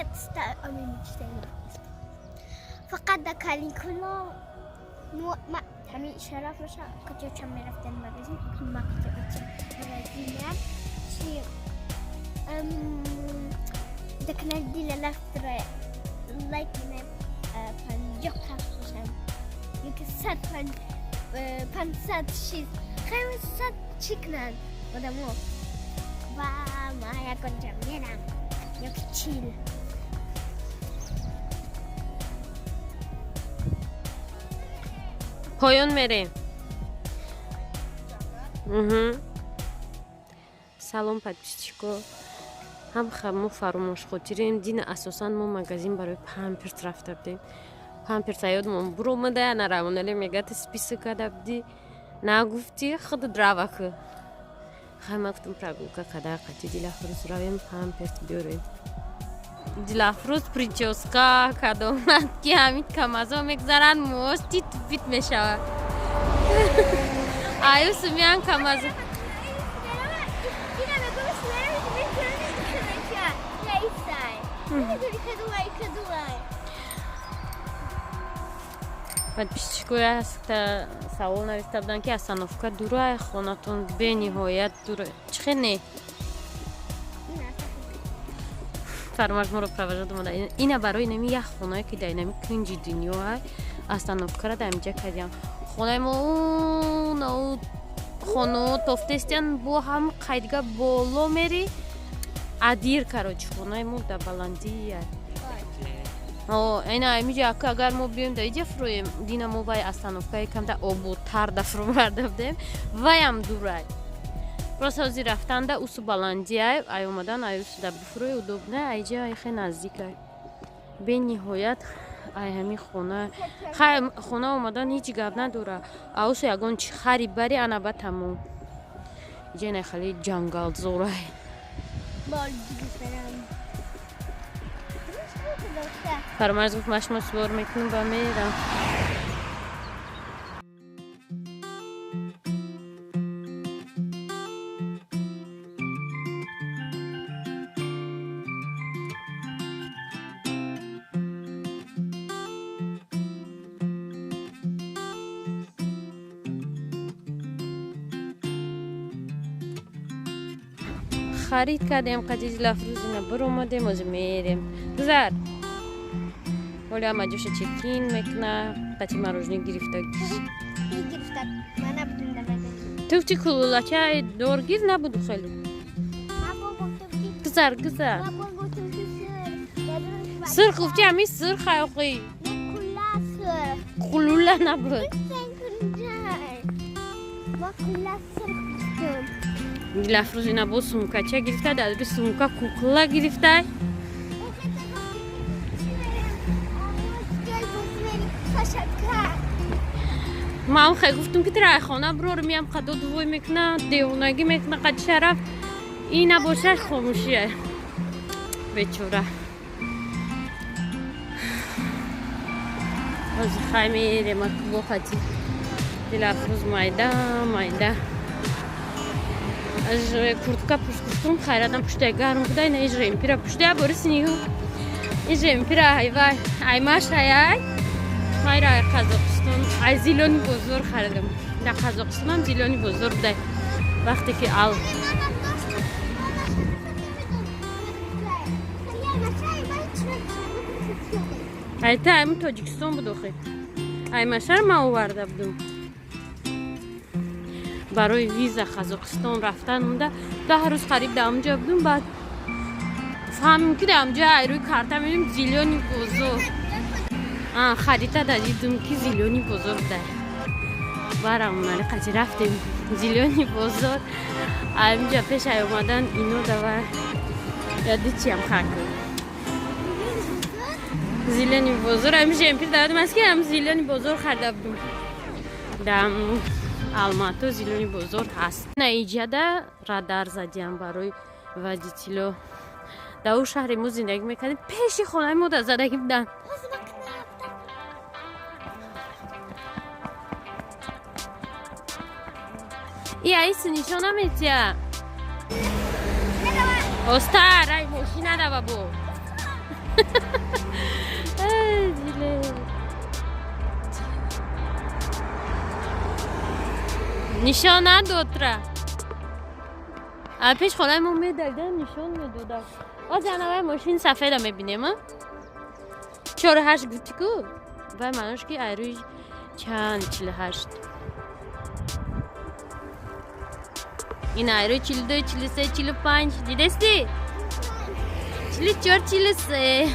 Нет, ами мечтаем. Фақат да каникуло мо ҳамин шараф боша, каҷо чам мерафтем магазин, ма каҷо бача магазинам чи да канали Дила лафтра лайк менем, 50 кас бошам ёки 100, 500 чиз, хеле 100 чӣ кунанд одамо ва ма ягон ҷо мерам ёки 40. Поён мерем. Салом, подписчико. Ҳам мо фаромӯшхотирем. Дина асосан мо магазин барои памперс рафта будем. Памперс аёдмон буромада наравонале мегата список када будӣ, нагуфтӣ, худ дравакы. Хай, ма гуфтам, прогулка када қати Дилафрӯз равем, памперс биёрем. Дилафрӯз прическа кадомад, ки ҳамин камазо мегзаранд, мӯош тит пит мешавад. Аюсу миан камазо. Ина мегӯм, кадумай. Подписчикои ҳаста, савол нависта буданд, ки остановка дурай хонатон, бениҳоят дура. Чӣ хел не? Фармаш моро провожать омада. Ина барои нами як хонае, ки дар инами кунҷи дунёа, остановкара дар инҷа кардиам. Хонаи мо нау хоно тофтестиан, бо ҳам қайдга боло мери адир. Короче, хонаи мо дар баландия. Ина амиҷа агар мо биёем, дар иҷа фуроем. Дина мо вай остановкаи камта ободтар да фуроварда будем, ваям дурай. Просто ҳозир рафтанда усу баландиай, ай омадан ай усу да бифурӯи удобно, айҷа ай хе наздикай бениҳоят. Ай ҳамин хона, хай, хона омадан ҳеҷ гап надора, аусу ягон чи хари бари, ана ба тамом. Иҷа на хеле ҷангалзорай. Фармарз гуфт, ма шумо сувор мекунам ва мерам. Харид кардем, қади Дилафрӯзина биромадем, озӣ мерем. Гузар, ҳоли ҳама ҷоша чекин мекуна, қати мороженое гирифта. Ту гуфти кулулача доргир набуду хеле. Гузар, гузар. Сыр гуфти, ҳамин сыр хаёқӣ. Кулула набуд. Дилафрӯзина бо сумкача гирифта, дар сумка кукла гирифта. Ман хай гуфтум, ки тира хона бирор, миям қадо дувой мекуна, девонагӣ мекуна, қад шараф ина бошад, хомӯшия бечора. Ҳозир хай мерем бо қати Дилафрӯз майда майда. Куртка пӯш гуфтум, хайрадам, пуштай гарм буда. Ина ижремпира пушта борис нигу ижремпира айвай аймаш аяй хайра ай Қазоқистон, ай Зелёный бозор харидам. Дар Қазоқистонам Зелёный бозор будай. Вақте ки ал айта айму Тоҷикистон буд, охи аймашар ма оварда будум барои виза Қазоқистон рафтан. Монда 10 рӯз қариб дар онҷо будум. Баъд фаҳмим, ки дар онҷо ай рӯи карта мебинем Зелёный бозор, харита да дидум, ки Зелёный бозор будай. Барамонали қати рафтем Зелёный бозор. Амҷа пеш ай омадан ино дава яди чиям хакр Зелёный бозор ами жемпир давадим аст, ки ам Зелёный бозор харида будум. Дар Алмато Зелёный бозор ҳаст. На иҷада радар задиям барои водитело. Дар ӯ шаҳри мо зиндагӣ мекардем, пеши хонаи мо да задагӣ буданд. И аиси нишон наметия. Остар, ай мошина дава бо. Нишон надодра. Пеш хонаи мо медалидам, нишон медодам. Оз анавай мошин сафеда мебинем, а? 48 гуфти ку? Вай маънош ки айрӯи чанд 48. Ин айрӯи 42, 43, 45. Дидести? 44, 43.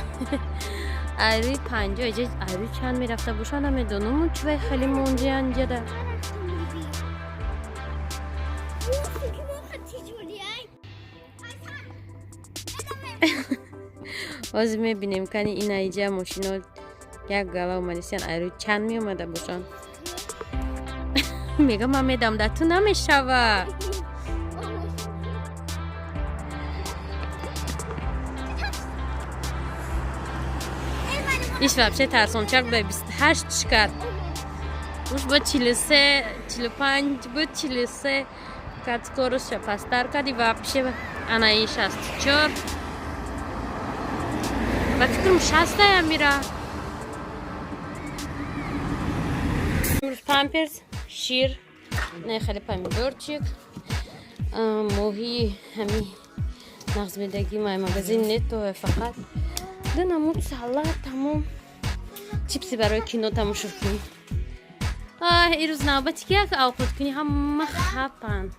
Айрӯи 50. Иҷа айрӯи чанд мерафта боша намедонам. Чувай хеле монди анҷада. Ҳозир мебинем кани ин аиҷа мошино як гала омадисиян айрӯи чанд меомада бошанд. Мегам ман медам да ту намешава. Иш вообще тарсончак буда 28 шикар. Уш бо 43, 45 буд 43 кад скоростша пасттар кади вообще ана ин 64. Ба фикрам 60 амира. Имрӯз памперс, шир, не хеле помидорчик, моҳии ҳами нағзмедагӣ май магазин нето фақат ду намуд салат тамом. Чипси барои кино тамошо кунӣ. Ай, ирӯз навбати ки як авқот кунӣ ҳама хапанд.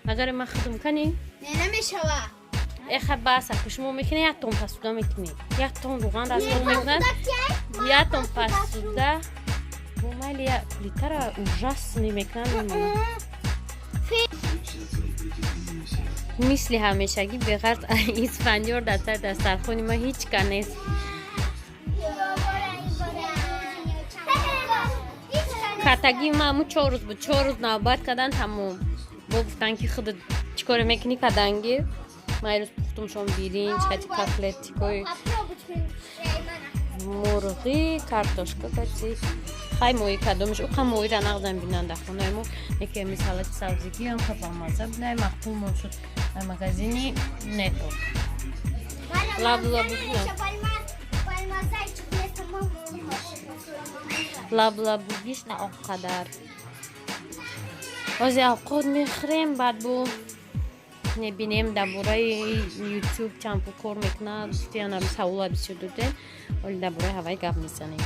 Магар ман худум кани? Не намешава. Эха баса, ки шумо мекунед як тон пасуда мекунед. Як тон руған расход мекунад. Як тон пасуда. Бо майли як плитара ужасный мекунанд. Мисли ҳамешагӣ беғарз исфандиёр дар сари дастархони ма ҳеҷ ка нест. Катагии ма ҳамун 4 рӯз буд. 4 рӯз навбат кардан тамом. Бо гуфтан ки худат чӣ коре мекунӣ каданги. Ман ирӯз пухтумшон биринҷ, хати котлетикои мурғӣ, картошка кати. Хай моҳӣ кадомиш уқа моҳиро нағзам бинанд дар хонаи мо. Яке ҳами салати сабзигиам ка бамаза будай, мақбулмон шуд дар магазини Нето. Лаблабугиш на он қадар. Ҳозир авқот мехӯрем, баъд бо мебинем дар бораи ютуб чанд пул кор мекунад. Гуфтиянам савола бисёр додем. Оли дар бораи ҳавай гап мезанем.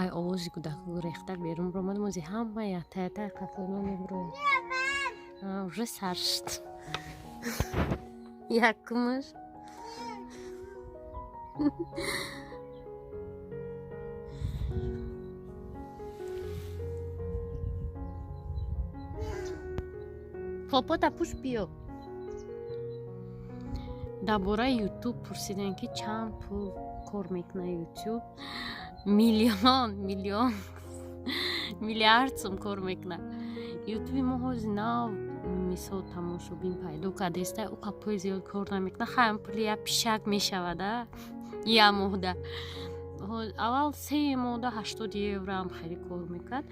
Ай овози кӯдаку рехта берун баромадам, ози ҳама ятаята қафои мебурояд. Уже сар шуд. Якумаш. Попота пуш биё. Дар бораи ютуб пурсидем ки чанд пул кор мекунад ютуб. Миллион, миллион, миллиард сум кор мекунад. Ютуби мо ҳозир нав мисол тамошобин пайдо кардааста, уқа пули зиёд кор намекунад. Хайм пули як пишак мешавада як моҳда. Аввал 3 моҳда 80 евроам хеле кор мекард.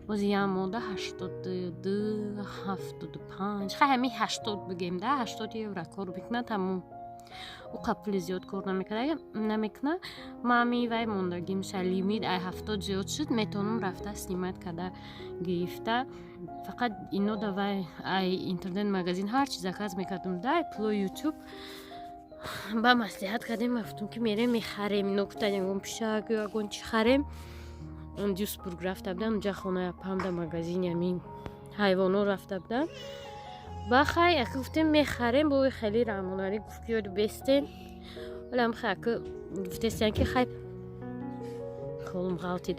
Боз як моҳда 82, 75, хай ҳамин 80 бигем да, 80 евро кор мекунад тамом. Уқа пули зиёд кор намекунад. Ман ҳамин вай мондагӣ миса лимит ай 70 зиёд шуд, метавонам рафта снимать карда гирифта. Фақат ино да вай ай интернет магазин ҳар чи заказ мекардам да ай пулои ютуб. Ба маслиҳат кардем, гуфтам ки мерем мехарем, ино гуфтан ягон пишак ё ягон чи харем. Дюсбург рафта будам, унҷа хонаи апам да магазини ҳамин ҳайвоно рафта будам. Ба хай ака гуфтем мехарем, бо хеле раҳмонарӣ гуфт ки ёду бестен. Вале хай ака гуфтестиян ки хай холум ғалтид.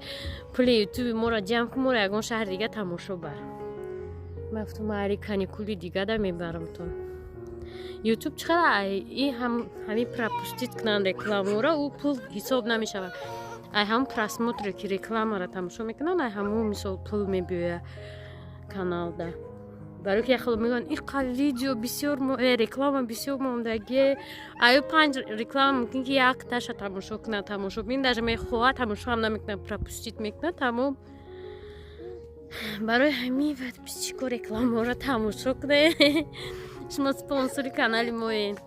Пули ютуби моро ҷамъ кун, моро ягон шаҳри дига тамошо бар. Ман гуфтам ман ари каникули дига да мебарамтон. Ютуб чӣ қадар и ҳамин пропустить кунанд рекламаро, ӯ пул ҳисоб намешавад. Ай ҳамун просмотре ки рекламаро тамошо мекунанд, ай ҳамун мисол пул мебиёяд каналда. Барои ки яхело мегӯянд, иқа видео бисёр, реклама бисёр мондагие. Аю панҷ реклама мумкин ки якташа тамошо кунад, тамошобин даже мехоҳад, тамошо ҳам намекунад, пропустить мекунад, тамом. Барои ҳамин подписчико, рекламаро тамошо кунед, шумо спонсори канали моед.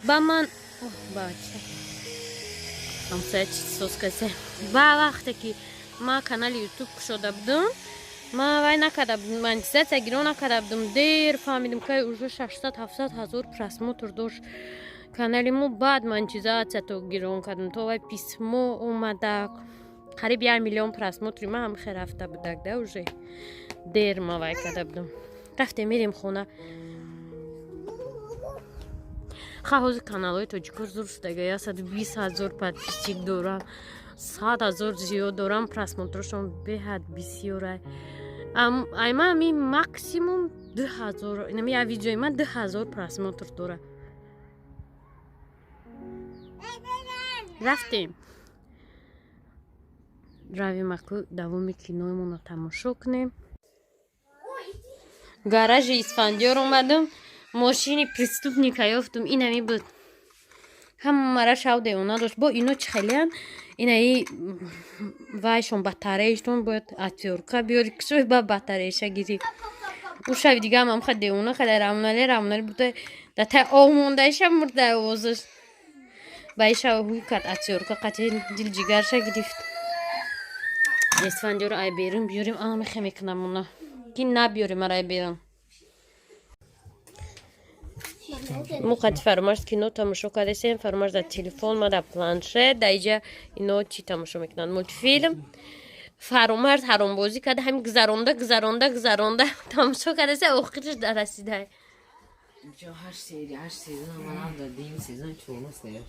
Ба ман бача ҳамсоя чиз соз касе. Ба вақте ки ма канали Ютуб кушода будам, ма вай накарда будам, монетизатсия гиро накарда будам. Дер фаҳмидим, ки уже 600-700 ҳазор просмотр дошт канали мо. Баъд монетизатсия то гирон кардам, то вай письмо омада, қариб 1 миллион просмотри ма ҳам хе рафта будак да, уже дер ма вай карда будам. Рафтем, мерем хона. Ха, ҳозир каналҳои тоҷико зур шудага, 120 000 подписчик дорам, 100 000 зиёд дорам, просмотрошон беҳад бисёра. Айма ами максимум 2000, инами як видеои ман 2000 просмотр дора. Рафтем, равем, аку давоми киноемонро тамошо кунем. Гаражи Исфандиёр омадам, мошини преступника ёфтум. Инами буд, ҳамара шав девона дошт. Бо ино чӣ хелиян, инаи вайшон, батареяшон бояд отвёрка биёри, кишои ба батареяша гирӣ. Ӯ шави дигаам ҳамха девона када, рамонале, рамонале буда, да тай ов мондаиша мурда овозаш. Ба иша ҳуй кард, отвёрка қати дил ҷигарша гирифт. Исфандиёро ай берун биёрем, ана мехе мекунам уна ки набиёрем ара ай берун. Мо қати Фаромарз кино тамошо кардесем. Фаромарз дар телефон, ма дар планшет. Дар иҷа ино чӣ тамошо мекунанд? Мультфилм. Фаромарз ҳаромбозӣ карда, ҳамин гузаронда, гузаронда, гузаронда тамошо кардесе, охириш дарасида. ҳашт серия, ҳашт сезон, манам дар дим сезон чорум серия.